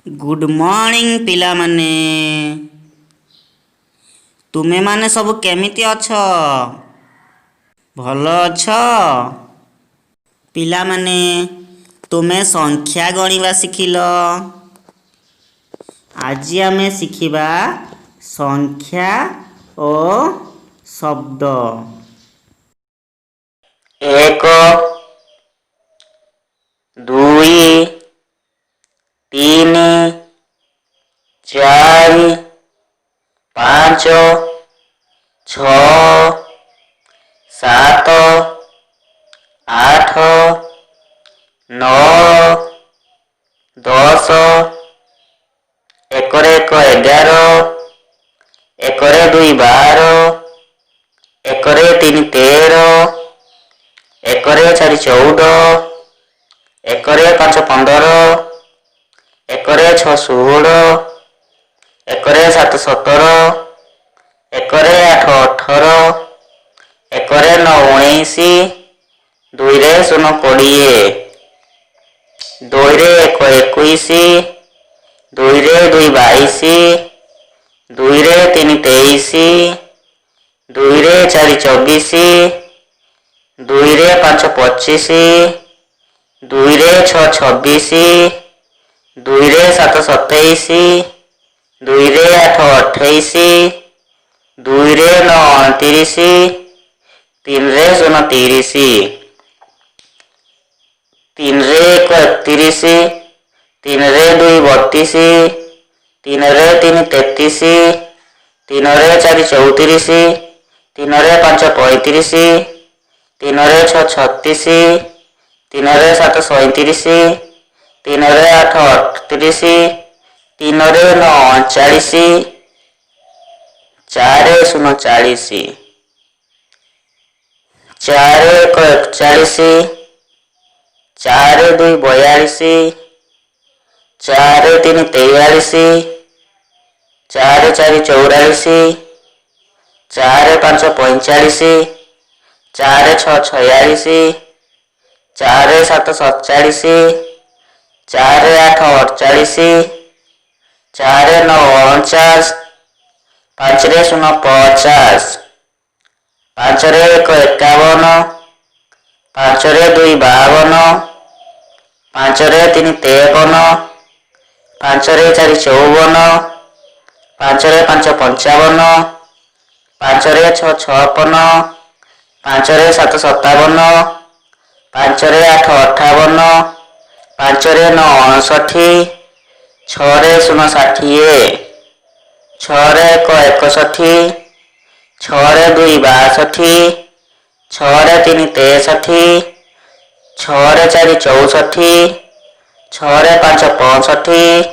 Good morning ପିଲାମାନେ। ତୁମେମାନେ ସବୁ କେମିତି ଅଛ? ଭଲ ଅଛ? ପିଲାମାନେ, ତୁମେ ସଂଖ୍ୟା ଗଣିବା ଶିଖିଲ। ଆଜି ଆମେ ଶିଖିବା ସଂଖ୍ୟା ଓ ଶବ୍ଦ। 1, 2, 3, 4, 5, 6, 7, 8, 9, 10। 1ରେ 1 11, 1ରେ 2 12, 1ରେ 3 13, 1ରେ 4 14, 1ରେ 5 15, 1ରେ 6 16, 1ରେ 7 17, 1ରେ 8 18, 1ରେ 9 19, 2ରେ 0 20, 2ରେ 1 21, 2ରେ 2 22, 2ରେ 3 23, 2ରେ 4 24, 2ରେ 5 25, 2ରେ 6 26, 2ରେ 7 27, 2ରେ 8 28, 2ରେ 9 29, 3ରେ 0 30, 3ରେ 1 31, 3ରେ 2 32, 3ରେ 3 33, 3ରେ 4 34, 3ରେ 5 35, 3ରେ 6 36, 3ରେ 7 37, 3ରେ 8 38, 3ରେ 9 39, 4 0 40, 4 1 41, 4 2 42, 4 3 43, 4 4 44, 4 5 45, 4 6 46, 4 7 47, 4 8 48, 4 9 49, 5ରେ 0 50, 5ରେ 1 51, 5ରେ 2 52, 5ରେ 3 53, 5ରେ 4 54, 5ରେ 5 55, 5ରେ 6 56, 5ରେ 7 57, 5ରେ 8 58, 5ରେ 9 59, 6ରେ 0 60, 6ରେ 1 61, 6ରେ 2 62, 6ରେ 3 63, 6ରେ 4 64, 6ରେ 5 65,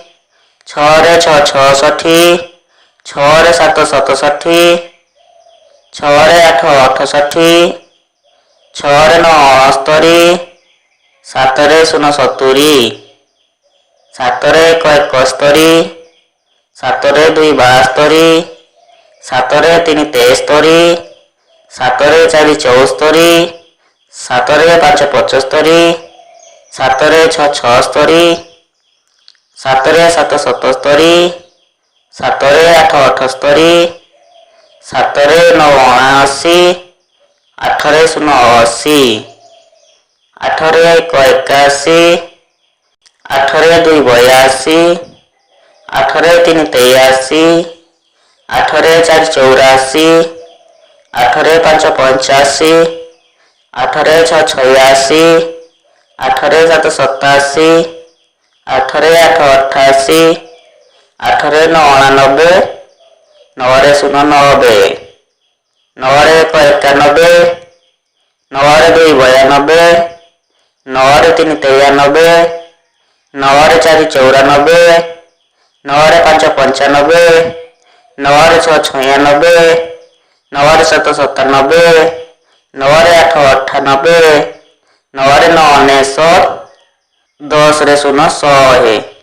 6ରେ 6 66, 6ରେ 7 67, 6ରେ 8 68, 6ରେ 9 69, 7ରେ 0 70, 7ରେ 1 71, 7ରେ 2 72, 7ରେ 3 73, 7ରେ 4 74, 7ରେ 5 75, 7ରେ 6 76, 7ରେ 7 77, 7ରେ 8 78, 7ରେ 9 79, 8ରେ 0 80, 8ରେ 1 81, 8ରେ 2 82, 8ରେ 3 83, 8ରେ 4 84, 8ରେ 5 85, 8ରେ 6 86, 8ରେ 7 87, 8ରେ 8 88, 8ରେ 9 89, 9ରେ 0 90, 9ରେ 1 91, 9ରେ 2 92, 9ରେ 3 93, 9ରେ 4 94, 9ରେ 5 95, 9ରେ 6 96, 9ରେ 7 97, 9ରେ 8 98, 9ରେ 9 99, 10ରେ 0 100।